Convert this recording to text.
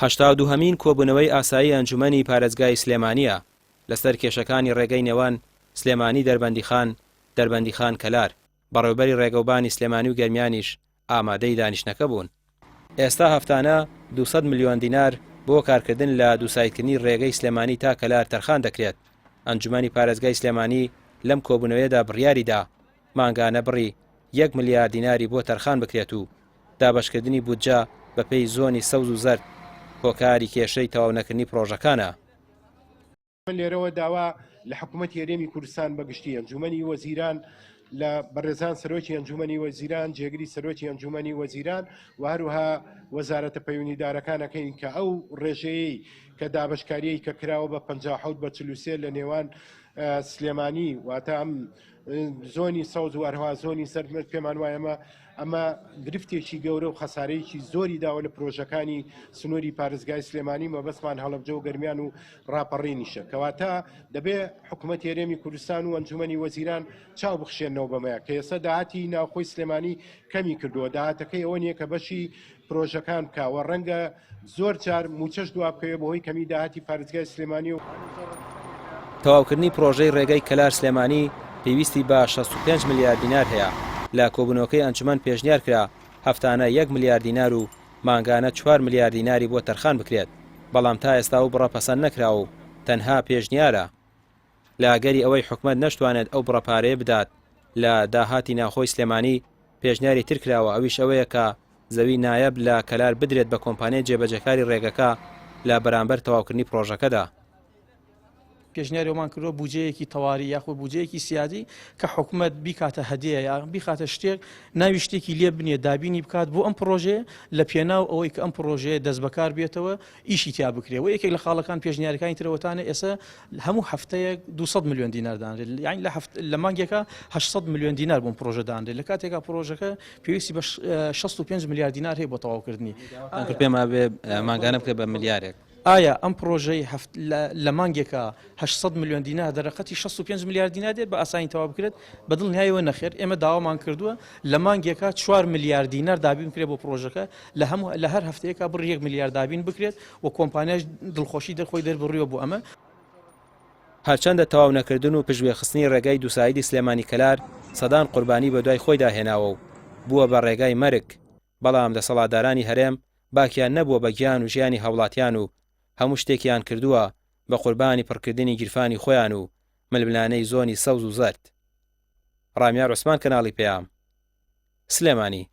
82 هەمین کۆبوونەوەی ئاسایی ئەنجومەنی پارێزگای سلێمانییە لەسەر کێشەکانی ڕێگەی نێوان سلێمانی دەربەندیخان، دەربەندیخان کەلار. بەڕێوبەری ڕێگەوبانی سلێمانی و گەرمیانیش ئامادەی دانیشتنەکە بوون. ئێستا هەفتانە 200 ملیۆن دینار بۆ کارکردن لە دووسایدکردنی ڕێگەی سلێمانی تا کەلار تەرخان دەکرێت. ئەنجومەنی پارێزگای سلێمانی لەم کۆبوونەوەیەدا بڕیاریدا مانگانە بڕی یەک ملیار دیناری بۆ تەرخان بکرێت و دابەشکردنی بودجە بەپێی زۆنی سەوز و زەرد هۆکاری کێشەی تەواونەکردنی پڕۆژەکانە. من لێرەوە داوا لە حکوومەتی هەرێمی کوردستان بە گشتی، ئەنجوومەنی وەزیران، لە بەڕێزان سەرۆکی ئەنجوومەنی وەزیران، جێگری سەرۆکی ئەنجوومەنی وەزیران و هەروەها وەزارەتە پەیوەندیدارەکان ئەکەین کە ئەو ڕێژەیەی کە دابەشکاریی کە کراوە بە 57 بە 43 لە نێوان سلێمانی واتە ئەم زۆنی سەوز و هەروەها زۆنی زەرد من پێمان وایە ئەمە ئەمە گرفتێکی گەورە و خەسارەیەکی زۆری داوە لە پرۆژەکانی سنووری پارێزگای سلێمانی مەبەستمان هەڵەبجە و گەرمیان و ڕاپەڕینیشە کەواتە دەبێ حکوومەت هەرێمی کوردستان و ئەنجومەنی وەزیران چاو بخشێنەوە بەمەیە کە ئێستا داهاتی ناوخۆی سلێمانی کەمی کردووە داهاتەکەی ئەوە نییە کە بەشی پرۆژەکان بکا و ڕەنگە زۆر جار مووچەش دوابکەوێ بەهۆی کەمی داهاتی پارێزگای سلێمانی و. تەواوکردنی پڕۆژەی ڕێگەی کەلار سلێمانی پێویستی بە 65 ملیار دینار هەیە، لە کۆبوونەوەکەی ئەنجومەن پێشنیار کرا هەفتانە یەک ملیار دینار و مانگانە چوار ملیار دیناری بۆ تەرخان بکرێت، بەڵام تا ئێستا ئەو بڕە پەسەند نەکراوە و تەنها پێشنیارە. لە ئەگەری ئەوەی حکومەت نەشتوانێت ئەو بڕە پارەیە بدات لە داهاتی ناوخۆی سلێمانی، پێشنیاری تر کراوە ئەویش ئەوەیە کە زەوی نایاب لە کەلار بدرێت بە کۆمپانیای جێبەجێکاری ڕێگەکە لە بەرامبەر تەواوکردنی پڕۆژەکەدا. پێشنیاری ئەومان کردووە بودجەیەکی تەواری یاخود بودجەیەکی سیادی کە حکومەت بیکاتە هەدیە یا بیخاتە شتێک ناوی شتێکی لێ بنێ دابینی بکات بۆ ئەم پڕۆژەیە لە پێناو ئەوەی کە ئەم پڕۆژەیە دەستبەکار بێتەوە ئیشی تیا بکرێ و یەکێک لە خاڵەکان پێشنیارەکانی ترەوەتانە ئێستا هەموو هەفتەیەک 200 ملیۆن دینار دانرێت یعنی لە هەفت لە مانگێکا 800 ملیۆن دینار بۆم پرۆژە دانرێت لە کاتێکا پرۆژەکە پێویستی بە 65 ملیار دینار هەیە بۆ تەواوکردنی پێم وابێ مانگانە بکە بە ملیارێک. ئایا ئەم پرۆژەی هەفت لە مانگێکا 800 ملیۆن دینار دەرەقەتی 65 ملیار دینار دێت بە ئاسانی تەواو بکرێت؟ بە دڵنیایەوە نەخێر، ئێمە داوامان کردووە لە مانگێکا چوار ملیار دینار دابین بکرێت بۆ پرۆژەکە، لە هەموو لە هەر هەفتەیەکا بڕی یەک ملیار دابین بکرێت و کۆمپانیاش دڵخۆشی دەرخۆی دەربڕیوە بۆ ئەمە. هەرچەندە تەواو نەکردن و پشتگوێخستنی ڕێگای دووسایدی سلێمانی-کەلار سەدان قوربانی بەدوای خۆیدا هێناوە و بووە بە ڕێگای مەرگ، بەڵام دەسەڵاتدارانی هەرێم باکیان نەبووە بە گیان و ژیانی هاوڵاتیان و هەموو شتێکیان کردووە بە قوربانی پڕکردنی گیرفانی خۆیان و ململانێی زۆنی سەوز و زەرد. ڕامیار عوسمان کەناڵی پەیام. سلێمانی.